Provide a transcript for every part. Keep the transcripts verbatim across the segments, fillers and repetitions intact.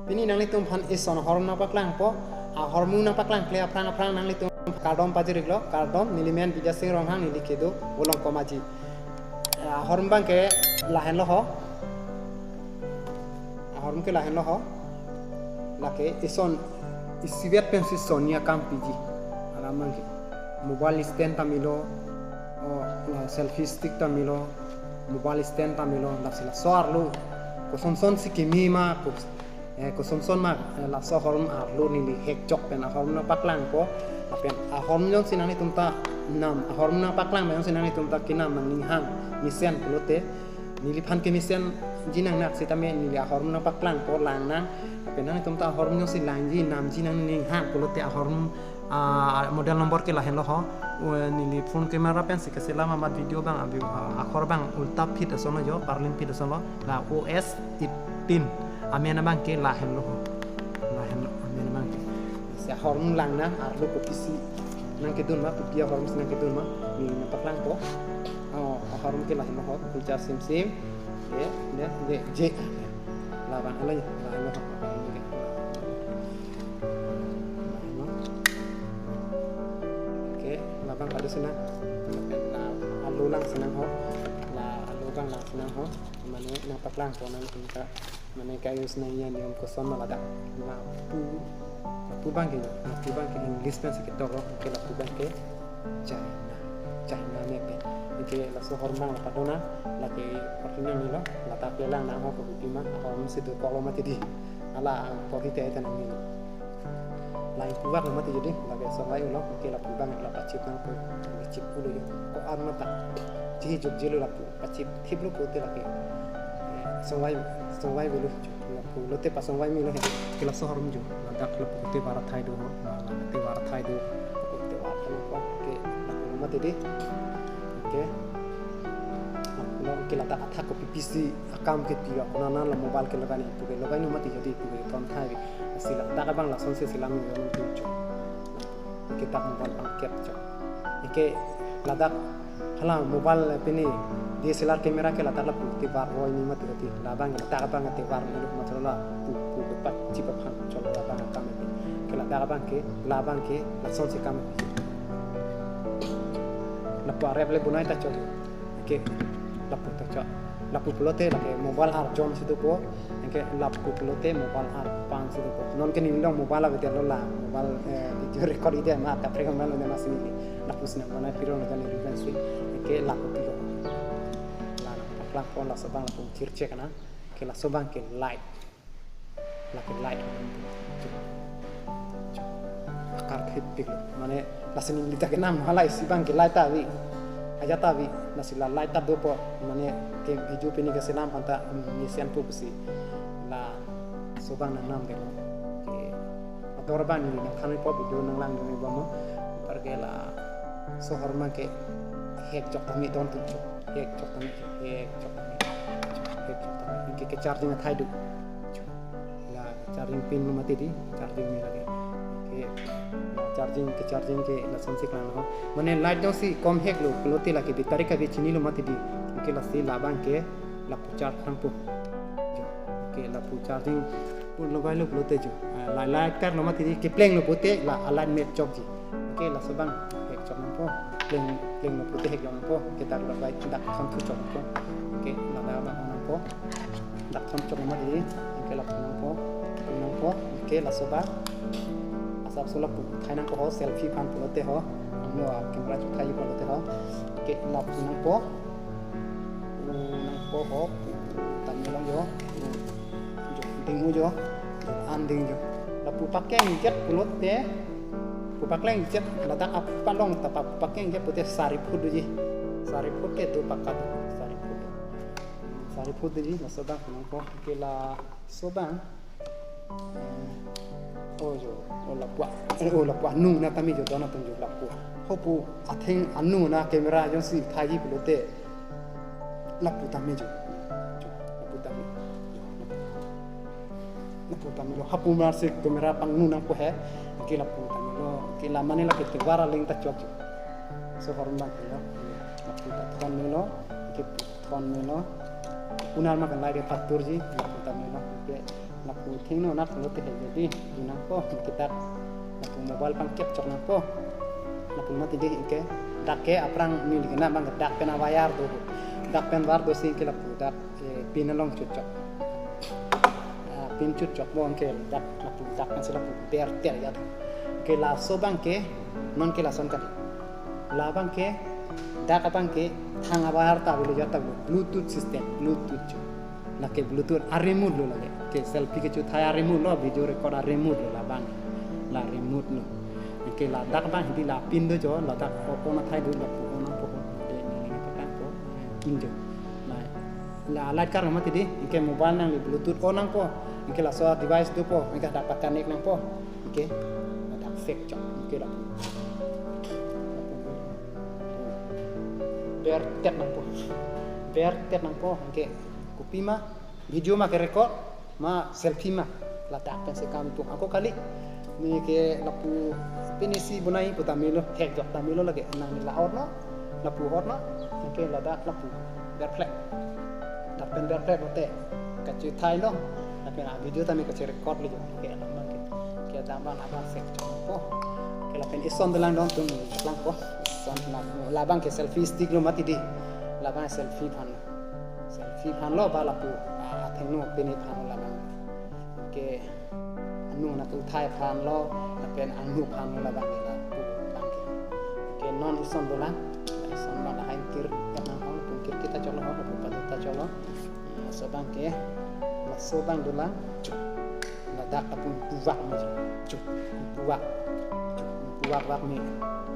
Pini nanglitum aphan ison ahormu nangpaklangpo, ahormu nangpaklangkle aphrang aphrang nanglitum kardom pajir-iklo, kardom, neli men Bijay Sing Ronghang, neli kedo Volongkom Aji. Ahormu abangke lahenlo ho. Ahormu ke lahenlo ho. Lake ison isivet pensi sonni akam piji. Alam abangke mobile stand ta melo, o, la selfie stick ta melo, mobile stand ta melo, lasi laso arlo kosonson si kimi ma, kos-, eh, kosonson ma, eh, laso ahormu arlo neli hekchok pen ahormu nangpaklangpo, lapen ahormu jongsi nanglitum ta nam, ahormu nangpaklang pen jongsi nanglitum ta kenam nangning hang mesen pulote, neliphan kemesenji nangnak sitame neli ahormu nangpaklangpo, langnang, lapen nanglitum ta ahormu jongsi langji namji nangning hang pulote ahormu, ah, model number ke lahenlo ho. Ue, neli phone camera pensi keselam amat video abang abi, ah, akhor abang ulta phit asonlo jo, parlin phit asonlo, la O S eighteen. Amen abangke lahenlo ho. Lahenlo, amen abangke. Si ahormu langnang, arlo kopisi nangkedun ma, kopi ahormu si nangkedun ma, neli nangpaklangpo. O, ahormu ke lahenlo ho, kulcha simsim. Ye, de, de, je. Labang alai, lahenlo ho. Lahenlo. Oke, labang padu sinang. La alo lang sinang ho. La alo abang lang sinang ho. Mane nangpaklangpo nangtum ta. Mane ka-use nangji aniyom koson ma ladak. Lapu, lapu abangke, lapu abangke English pensi ketok lo, anke lapu abangke China. China ne pen. Anke laso ahormu abang la padona, lake porhi nangnelo, ladak le langnang ho kopi ma, ahormu si dokoklo mati di. Hala porhi te ta nangnelo. Lapu abang lo mati jodi, lake songvai ulo, anke lapu abang la pachip nangpo, pachip ulo jo. Ko-an mata. Chihijokjelo lapu. Pachip thiplo pulote lake, eh, songvai, songvai avelo. Lapu lote pasongvai melo he. Ke laso ahormu jo. Ladak lapu te var athai do ho. Lapu te var athai do. Lapu te var athai do. Ke lapu lo mati di. Oke. Lapu lo ke ladak athak kopipisi akam ke tiga. Konat nat lo mobile ke logai ni pu ke logai nu mati jodi pu ke pon thai. Si ladak abang lasonsi selam ni lo tu jo. Ke dak mobile abang kep jo. Ke ladak hala mobile pini D S L R camera ke ladak lapu te var roi ni mati mati. Labang ladak abang te var ni luk mati lapu pu ke pachip aphan cholo labang akam ni. Ke ladak abangke, labangke lasonsi kam ni. Lapu arep le bunai ta cholo. Ke lapu ta cholo. Lapu pulote lake mobile arjon si dopo. Anke lapu pulote mobile arpan si dopo. Non ke neli along mobile avedetlo la. Mobile, eh, video record ide ma kaprek mobile lo ma sini. Lapu sinang mana piro lo jani ruben si. Anke lapu pilo. La, lapu pon laso abang lapu chirchek na. Ke laso abangke light. Lake light. Akar thip pik lo. Mane lasi neli ta kenam hala isi abangke light ta ave. Ajat ta ave. Lasi la light ta dopo. Mane ke video pini keselam aphan ta, mm, mesen pu pusi. Laso abang nangnam delo. Ke ador abang neli nangthanpo video nanglangdun bom. Anparke laso ahormu ke hekchok tame don tu chok. Hekchok tame, hekchok tame. Hekchok tame. Anke ke charging athai do. La charging pin lo mati di, charging ni lake. Ke charging, ke charging ke lasonsi klang ho. Mane light jongsi kom hek lo pulote lake battery kave chinilo mati di. Anke lasi labangke lapu charge nangpo. Jo. Anke lapu charging pun logai lo pulote jo. Ah, la light kar lo mati di, kepleng lo pulote la alignment chokji. Anke laso abang hekchok nangpo. Pleng, pleng lo pulote hekchok nangpo. Anke dak logai dak thon thu chok nangpo. Anke ladak abang nangpo. Dak thon chok mati di, anke lapu nangpo, lapu nangpo, anke laso abang. Asapso lapu thai nangpo ho, selfie aphan pulote ho. Angno a camera chu thai pulote ho. Anke lapu nangpo. Pu nangpo ho, tame lang jo. Jo, ding u jo. An ding jo. Lapu pakeng jet pulote. Pu pakeng jet ladak ap palong ta pa pu pakeng jet pulote sari phut doji. Sari phut ke do pakka do. Sari phut. Sari phut doji, laso abang nangpo, anke laso abang. Eh, oh jo, oh lapu, oh lapu anung na tame jo, don atum jo lapu. Hopu atheng anung na camera jongsi thaiji pulote. Lapu tame jo. Jo, lapu tame. Jo, lapu. Lapu tame lo, hapu mar si camera pangnung nangpo he. Anke lapu tame lo, anke la mane lake tovar aling ta chok jo. Laso ahormu abang ke lo. Lapu ta thon melo, anke thon melo. Kunar ma kan lai de patur ji, lapu tame lo. Anke Lapu thengno nat pulote he jadi, di nangpo, anke dak lapu mobile pangkep chok nangpo. Lapu mati dei, anke dak ke aphrang neli kena abang dak pen awire do. Dak pen wire do si anke lapu dak, eh, pin along chutchok. Ah, pin chutchokpo anke dak lapu dak pensi lapu berter ya. Anke laso abang ke, non ke lason kali. Labang ke, dak abang ke, thang awire ta avelo ya ta avelo, Bluetooth system, Bluetooth cho. Lake Bluetooth a-remote lo lake. Ke selfie kechothai a-remote lo, video record a-remote lo labang. La remote lo. Anke ladak abang hidi la pin do cho, ladak o-, on athai do, lapu on nangpo, de, ni, ni, petang po, pin do. La, la light kar mati dei, anke mobile nangli Bluetooth on nangpo, anke laso device dopo, anke dak pa-connect nangpo, anke dak fake chok, anke lapu. Bertet nangpo. Bertet nangpo, anke kopima, video ma ke-record, ma selfie ma, ladak pensi kam tung. Ako kali, neke lapu pini si bonai pu ta melo, hekjok ta melo lake, nangli la on non, lapu on non, anke ladak lapu berplek. Dak pen berplek lote, kachothai lo, lapen a-video tame kache-record lo jo, ke alam abang ke, ke dak abang abang fake chok nangpo. Ke lapen ison dolang don tum langpo, ison la, labang ke selfie stick lo mati dei, labang selfie aphan. Selfie aphan lo ba lapu, ah, athengno pini aphan lo labang. Anke angno nat uthai aphan lo, lapen angno aphan lo labang ke lapu abang ke. Anke non ison dolang, ison dolang lahai tir, ya nang hong, pun kir kita cholo ho, lapu padu ta cholo. Laso abang ke, laso abang dolang, chuk. Ladak lapu puwak mo chuk. Chuk, puwak. Chuk, puwak wak me.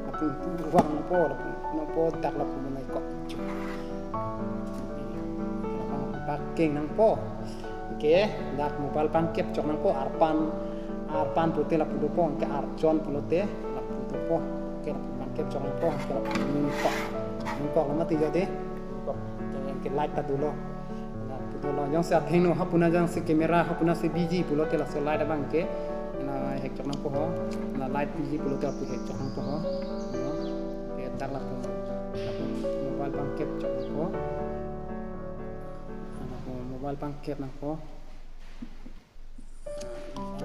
Lapu puwak nangpo, lapu nangpo dak lapu nangkok. Chuk. Lapu paking nangpo. Anke, dak mobile pangkep chok nangpo, arpan, arpan pulote lapu dopo, anke arjon pulote lapu dopo. Anke lapu pangkep chok nangpo, anke lapu nangkok. Nangkok lo mati jo dei. Anke light ta dolo. Lapu dolo. Jongsi athengno ha puna jongsi camera ha puna si busy pulote laso light abang ke. Na hek chok nangpo ho. Na light busy pulote lapu hek chok nangpo ho. Anke dak lapu, lapu mobile pangkep chok nangpo. Lapu mobile pangkep nangpo.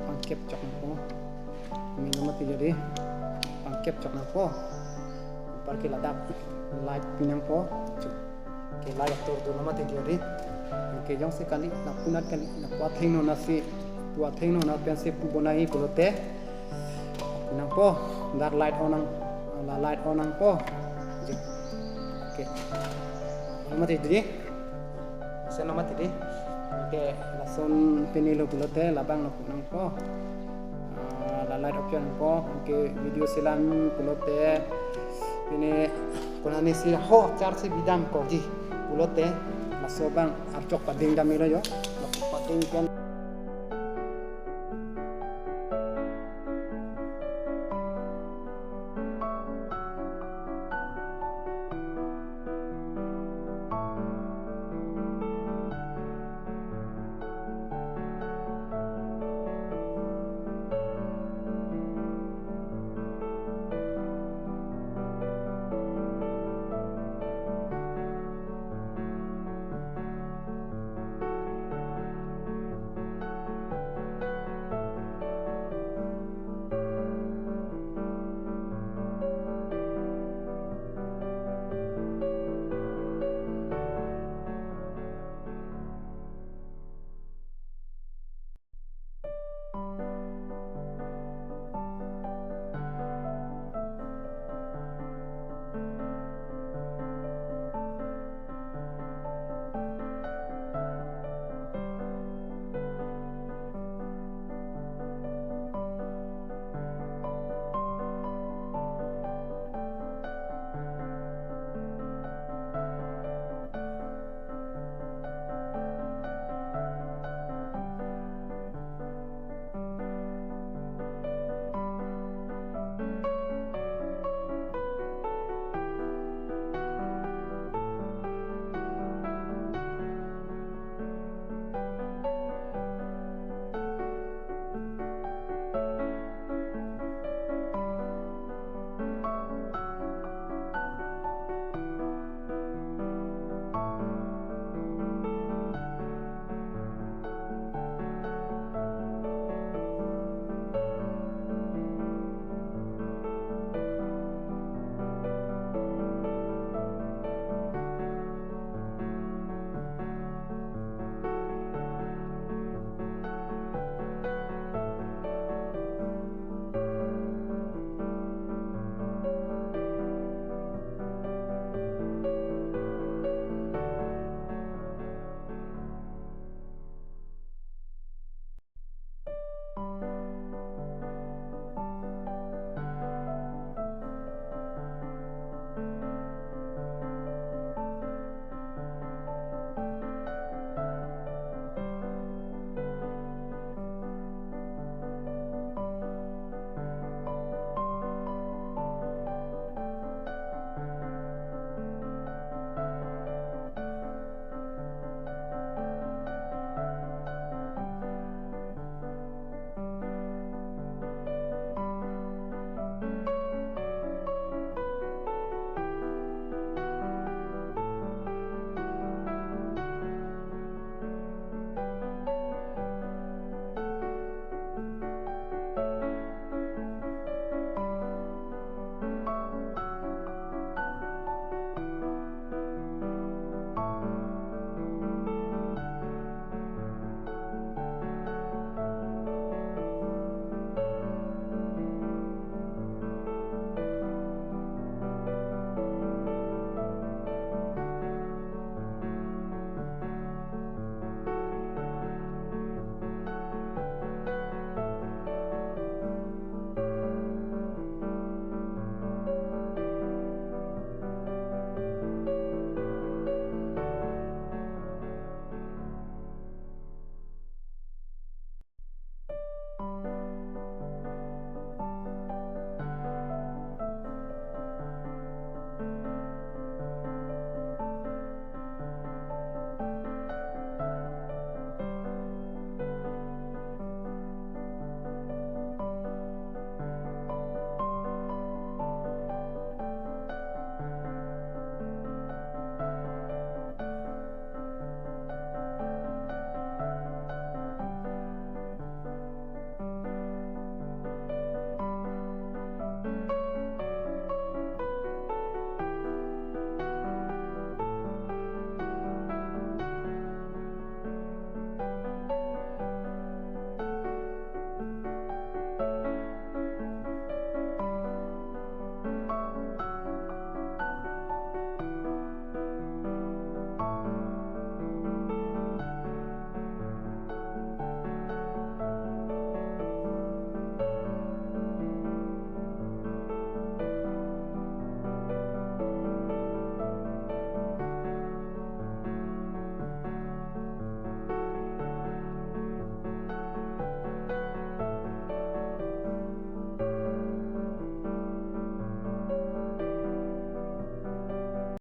Pangkep chok nangpo. Melo mati jo dei. Pangkep chok nangpo. Anparke ladak light pi nangpo. Chuk. Anke light atur dolo mati jo dei. Anke jongsi kali, lapu nat kali, lapu athengno nat si, lapu athengno nat pensi pu bonai pulote. Pi nangpo, dak light on nang, la light on nangpo. Chuk. Anke. Mati dei. Ison lo mati dei. Anke lason pini lo pulote labang lo pu nangpo. Ah, la light off nangpo. Anke video selam pulote pini konane si ho char si bidam kogi pulote laso abang archok pading dam melo jo. Pading pen